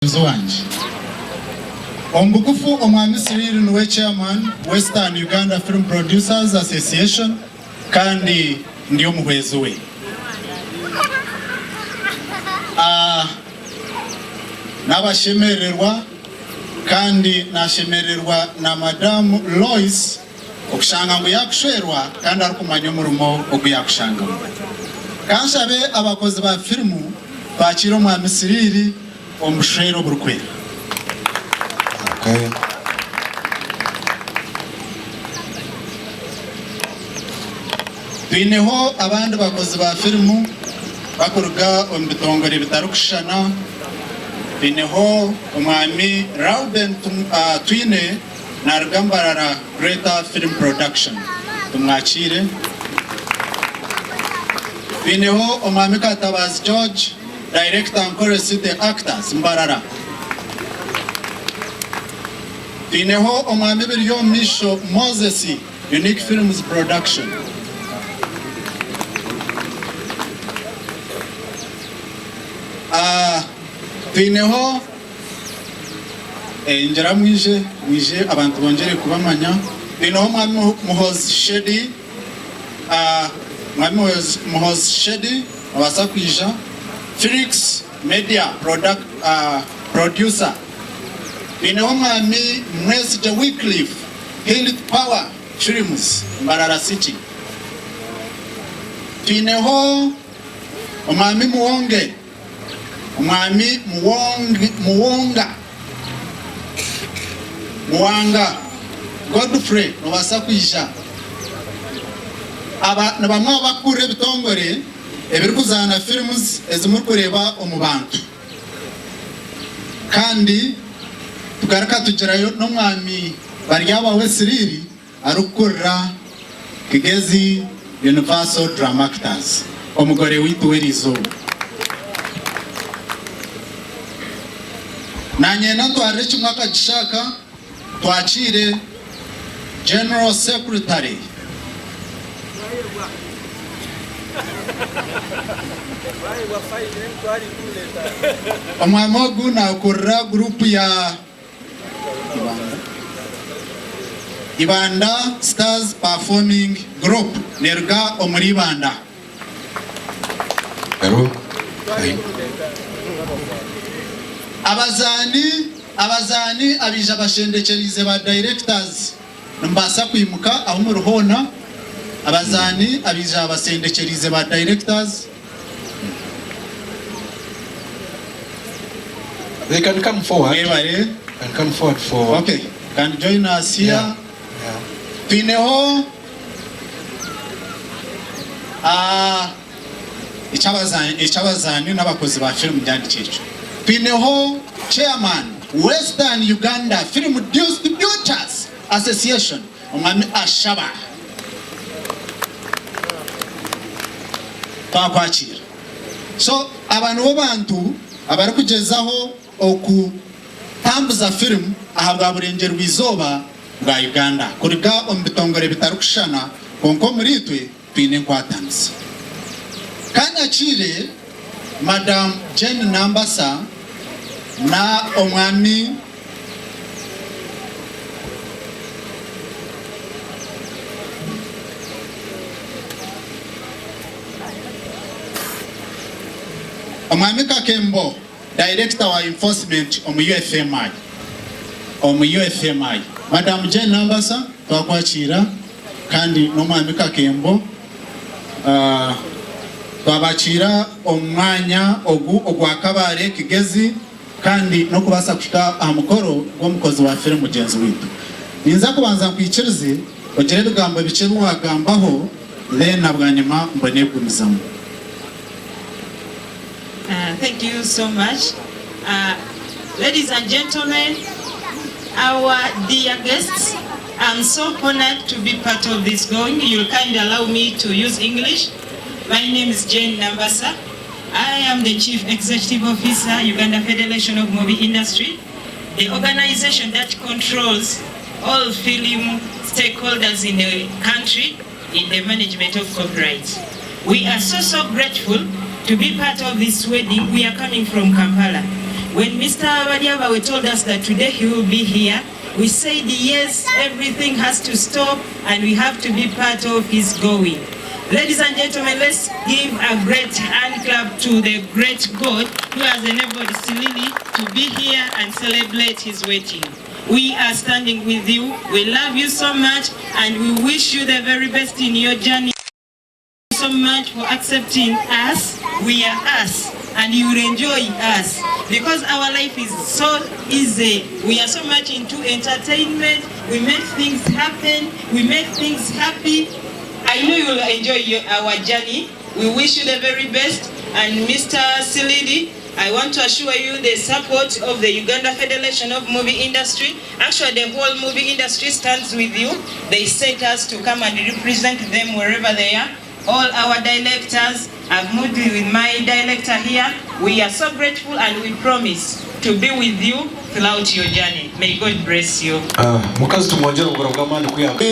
Mugyenzi wangye. Omu bugufu Omwami Cyril niwe Chairman Western Uganda Film Producers Association kandi ndi omuhwezi we. Nabashemererwa kandi nashemererwa na Madamu Loyce okushanga ngu yakushwerwa kandi arikumanya omurimo ogu yakushangamu. Kanshabe abakozi ba firimu twakiire Omwami Cyril omu bushwere oburikwera. Twineho abandi bakozi ba firimu bakuruga omu bitongore bitarikushushana. Twineho Omwami Rauben Twine naruga Mbarara Greater Film Production. Tumwakiire. Twineho Omwami Katabaazi George. Director Ankole City Actors, Mbarara. Twineho Omwami Biryomumaisho Moses, Unique Films Production. Twineho ngira mwije mwije abantu bongyere kubamanya. Twineho Omwami Muhoozi Sheddy. Mwami Muhoozi Sheddy nobaasa kwija. Felix Media Producer. Twineho Mwami Mwesigye Wycliffe, Hill Power Films, Mbarara City. Twineho Omwami Muwonge. Omwami Muwonga Muwanga Godfrey nobaasa kwija. Aba nibamwe aha bakukurira ebitongore ebirikuzaana films ezi murikureeba omu bantu. Kandi tugaruka tugirayo n'Omwami Baryabawe Siriri Arikukurira Kigezi Universal Dramactors, omugore waitu w'eriizooba. Nanyenda ntwarire kimwe akagisha aka twakiire General Secretary. Omwami ogu nakurira guruupu ya. Ibanda Stars Performing Group neruga omuri Ibanda. Abazaani Abazaani abaija bashendekyereize ba directors nimubaasa kwimuka ahu muri hoona. Abazaani abaija basendekyereize ba directors. They can come forward. Mwebare. Can come forward for. Okay, can join us here. Yeah. Yeah. Twineho ah, eky'abazaani eky'abazaani n'abakozi ba firimu ngyandikye ekyo. Twineho chairman Western Uganda Film Distributors Association Omwami ashaba twakwakiira. So aba nibo bantu abarikugyezaho okutambuza firimu ahabwa burengyerwa izooba bwa Uganda kuruga omu bitongore bitarikushushana kwonka omuri itwe twine enkwatanisa. Kanyakiire Madam Jane Nambasa na Omwami. Omwami Kakembo, Dayirekita wa Enforcement omu UFMI omu UFMI. Madam Jane Nambasa twakwakiira kandi n'Omwami Kakembo twabakiira omu mwanya ogu ogwa Kabale Kigezi. Kandi n'okubaasa kuhika aha mukoro gw'omukozi wa firimu mugyenzi waitu. Ninza kubanza nkwikirize ogire ebigambo bikye ebi waagambaho then na bwanyima mbone kugumizamu. Thank you so much ladies and gentlemen our dear guests am so honoured to be part of this going you'll kindly allow me to use English my name is Jane Nambasa I am the Chief Executive Officer, Uganda Federation of Movie Industry, the organization that controls all film stakeholders in the country in the management of copyright. We are so, so grateful to be part of this wedding. We are coming from Kampala. When Mr. Baryabawe told us that today he will be here, we said yes, everything has to stop and we have to be part of his going. Ladies and gentlemen, let's give a great hand clap to the great God who has enabled Silili to be here and celebrate his wedding. We are standing with you. We love you so much and we wish you the very best in your journey. So much for accepting us. We are us and you will enjoy us because our life is so easy. We are so much into entertainment. We make things happen. We make things happy. I know you will enjoy our journey. We wish you the very best. And Mr. Silili, I want to assure you the support of the Uganda Federation of Movie Industry. Actually, the whole movie industry stands with you. They sent us to come and represent them wherever they are. All our directors, I've moved with my director here. We are so grateful and we promise to be with you throughout your journey. May God bless you. Mukazi tumwongyere obugoro bw'amaani kuyamba.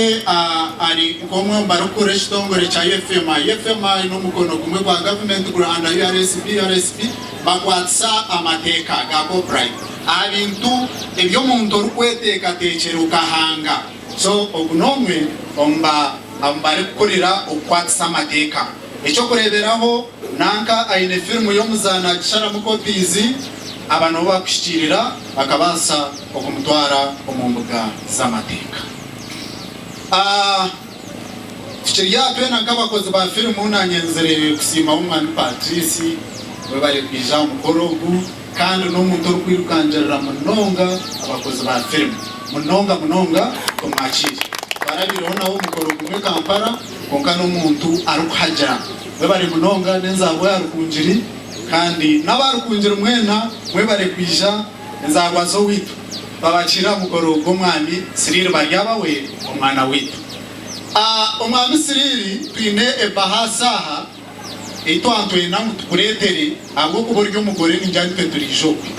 Ari nk'omwe omu barikukurira ekitongore kya UFMI. UFMI n'omukono gumwe gwa gavumenti guri under URSB. URSB bakwatisa amateeka ga copyright aha bintu ebi omuntu orikweteekateekyera okahanga. So ogu n'omwe omu barikukurira okukwatisa amateeka. Eky'okureeberaho nanka aine firimu y'omuzaani agisharamu copies, aba nibo bakuhikiirira bakabaasa okumutwara omu mbuga z'amateeka. Tukiri aha twena nk'abakozi ba firimu nanyenzire kusiimaho Omwami Patrice webare kwija aha mukoro ogu kandi n'omuntu orikwirukangirira munonga abakozi ba firimu munonga munonga tumwakiire. Twarabiireho nawe omukoro gumwe Kampala kwonka n'omuntu arikuhagira. Webare munonga n'enzaarwa ya Rukungiri kandi n'aba Rukungiri mwena mwebare kwija enzaarwa z'owaitu twabakiira aha mukoro gw'Omwami Siriiri Baryabawe omwana waitu. Omwami Siriiri twine ebahaasi aha ei twantwenda ngu tukureetere ahabw'okuba ori omugore ningira nitwe turiija okwe.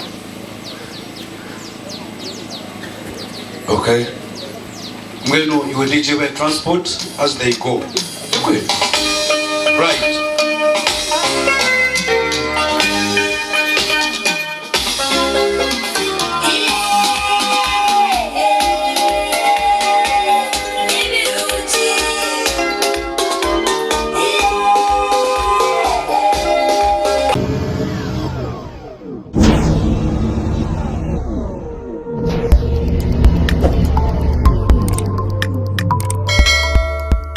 Okay. Mbwenu iwe DJ by transport as they go. Tikwe? Right.